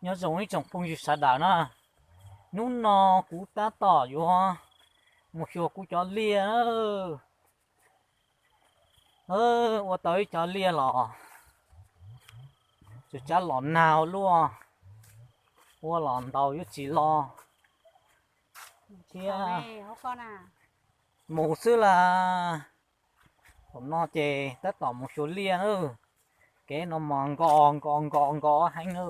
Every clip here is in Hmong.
Nyob zoo ib tsoom phooj ywg sawv daws na, hnub no kuv tab tom yuav mus xyuas kuv cov liaj na. Ua tau ib cov liaj los tsuas tsab los nag luaj, ua los ntaus yuav tsis lo thiab. Mus xwb las. Thaum no ces tab tom mus xyuas liaj na. Kev no mas nkos nkos nkos nkos heev na.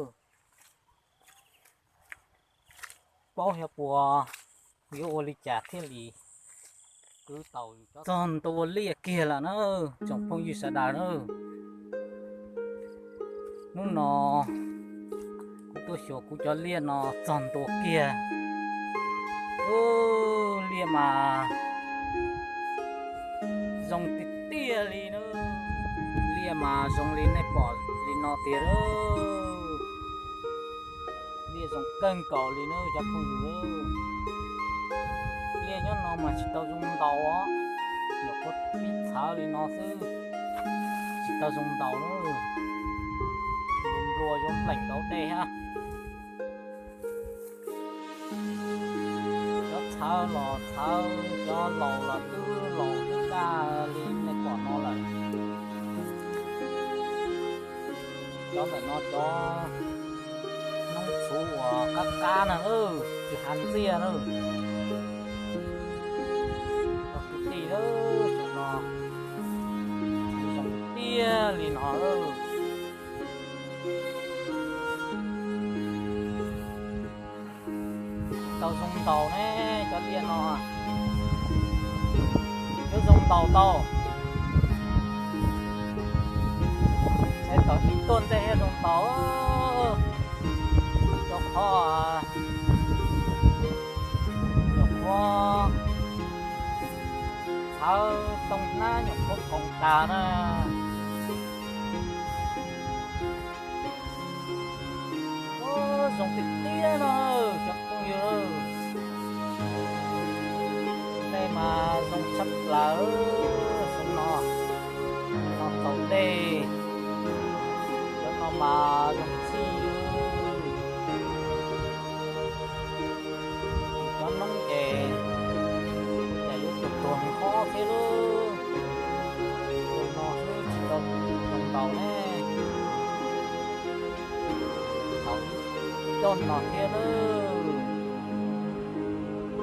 Paub xyov puas yuav ua li cas thiaj li kwv tau txog ntua liaj kiag lawm na, tsoom phooj ywg sawv daws na. Hnub no kuv tuaj xyuas kuv cov liaj no txog ntua kiag. Liaj mas zoo tiag tiag li na. Liaj mas zoo li nej pom li no tiag. Liaj zoo kawg nkaus li na cov phooj ywg. Liaj nyob no mas tsis tau zoo ntaus os, nyuam qhuav pib txhawv li no xwb, tsis tau zoo ntaus na. Nplua yuav npleem ntaus dej hab. Cov txhawv los txhawv, cov laus los twb laus twb daj li nej pom no lawm. Cov ntawm no cov noob txhuv uas qab qab na, tsis has ntxiag na. Cov kwv tij, cov no zoo tiag li no. Tau zoo ntaus ne, cov liaj no yuav zoo ntaus tau. Saib tau ib tuaj ntej thiaj zoo ntaus. Cov qhov, cov qhov txhawv too hnab nyuam qhuav khoom tas na. Zoo tiag tiag no cov phooj ywg. Dej mas zoo tshaj plaws, zoo no, no tau dej, cov no mas zoo txhij. Cov noob ces cas yuav tuag tuag nqob thiab lub. Tus no xwb tsis tau zoo ntaus ne. Tau ib tuaj no thiab lub,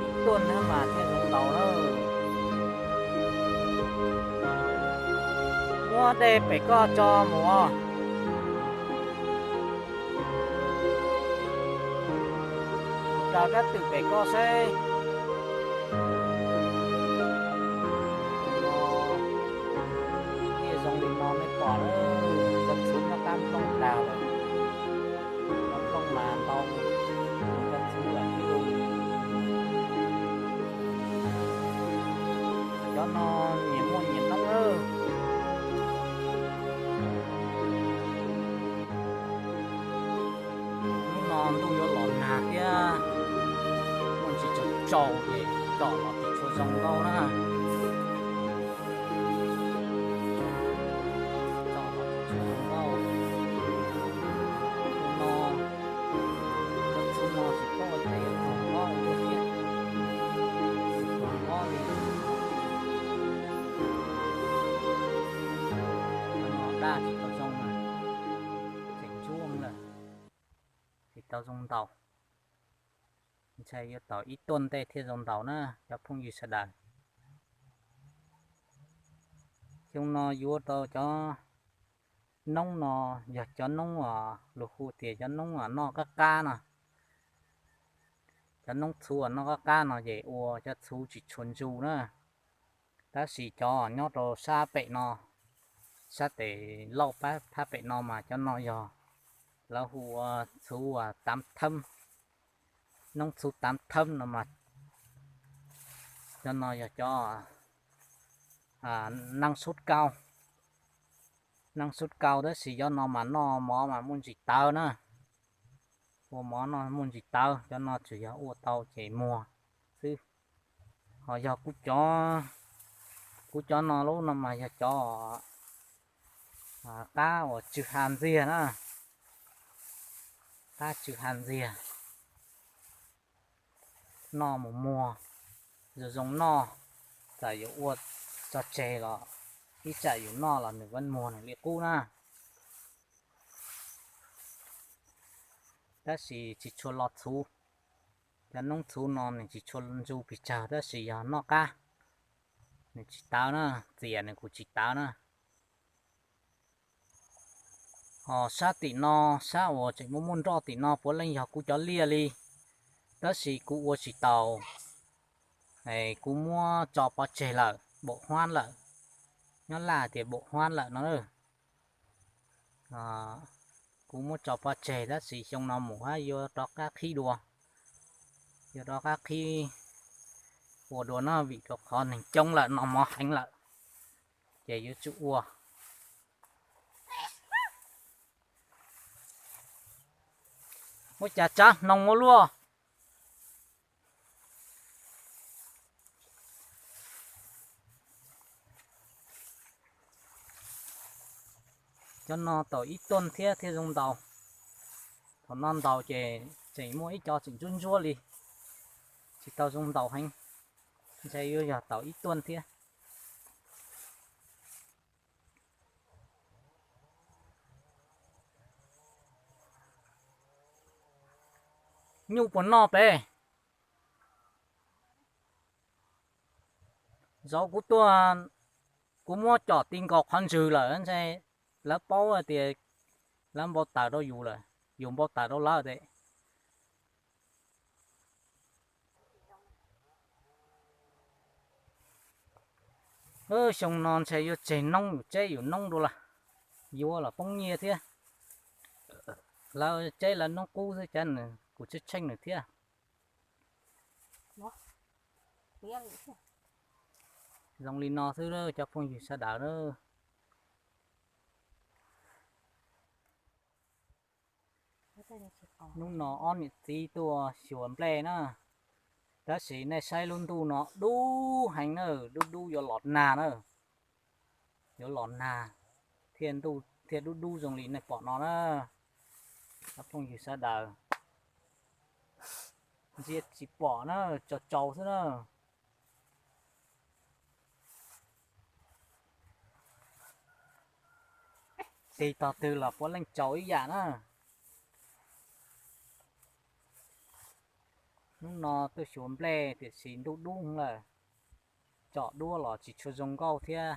ib tuaj na mas thiaj zoo ntaus na. Muab dej pem koj tso mus. Raws kab twm pem koj seb. Liaj zoo li no nej pom na, cov txhuv nyob qab nplooj tas lawm. Cov nplooj mas ntau, cov txhuv lawm. Cov no nyias muaj nyias noob lawm. Hnub no ntuj yuav los nag thiab, muaj ntsis tsaus tsaus ces tsom los tsis tshua zoo nkauj na. Tsom los tsis tshua zoo nkauj. Tus no, cov txhuv no tsis paub ua cas yuav txog nqob ua luaj thiab. Txog nqob li. Cov no daj tsis tau zoo na, tseem ntsuab lawm, tsis tau zoo ntaus. Ntshai yuav tau ib tuaj ntej thiaj zoo ntaus na cov phooj ywg sawv daws. Xyoo no yuav tau cov noob no yog cov noob uas luag hu tias cov noob uas noj qab qab no. Cov noob txhuv uas noj qab qab no ces ua cov txhuv tsis tshua ntsu na. Tab sis cov nyob rau sab pem no, sab tes lauj pab phab pem no mas cov no yog lawv hu ua txhuv uas tav thawb, noob txhuv tav thawb no mas cov no yog cov năng suất cao, năng suất cao tab sis cov no mas noj mov mas muaj ntsis tawv na. Ua mov no muaj ntsis tawv, cov no tsuas yog ua tau ces muag xwb. Ho yog kuv cov, kuv cov no lub no mas yog cov qab uas tsw ha ntxiag na. Qab tsw ha ntxiag, noj mus muag, zoo zoo noj, txawm yuav ua tso tseg los ib tsam yus noj los nws vam muag nws li qub na. Tab sis tsis tshua lo txhuv, cov noob txhuv no nws tsis tshua ntsu pes tsawg tab sis yog noj qab nws tsis tawv na, txias nws kuj tsis tawv na. Ho sab tim no, sab uas tseem muaj muaj nroj tim no puav leej yog kuv cov liaj li, tab sis kuv ua tsis taus, kuv muab tso pov tseg lawm, bom huab lawm. Nyob Laj tias bom huab lawm no. Kuv muab tso pov tseg tab sis xyoo no mus hab yuav rov qab qhib dua, yuav rov qab qhib ua dua no vim rau qhov neeg coob lawm, noj mov heev lawm, ces yuav tsum ua. Ua cas tsav hnoos ua luaj. Cov no tau ib tuaj thiab thiaj zoo ntaus. Thaum no ntaus ces tseem muaj ib co tseem ntsuab ntsuab li, tsis tau zoo ntaus heev, ntshe yuav yog tau ib tuaj thiab. Nyuj puas noj peb? Zaum kuv tuaj, kuv muab com ti nkaus qhov ntswg lawm ntshe lawv paub tias lawv npau taws rau yus lawm, yus npau taws rau lawv tes. Xyoo no ntshe yuav tseg noob yus tseb yus noob dua lawm, yuav los poob nyiaj thiab. Lawv tseb lawv noob qub xwb cas nws kuj tsheej tsheej nws thiab. Zoo li no xwb cov phooj ywg sawv daws na. Hnub no ob niam txiv tuaj xyuas nplej na, tab sis nej saib lub ntuj no dub heev na, dub dub yuav los nag na, yuav los nag thiaj dub dub zoo li nej pom no na. Cov phooj ywg sawv daws, ntsia tsis pom na, tsaus tsaus xwb na. Tig tog twg los puav leej tsaus ib yam na. Hnub no tuaj xyuas nplej tiam sis ntuj dub lawm, tsom duab los tsis tshua zoo nkauj thiab.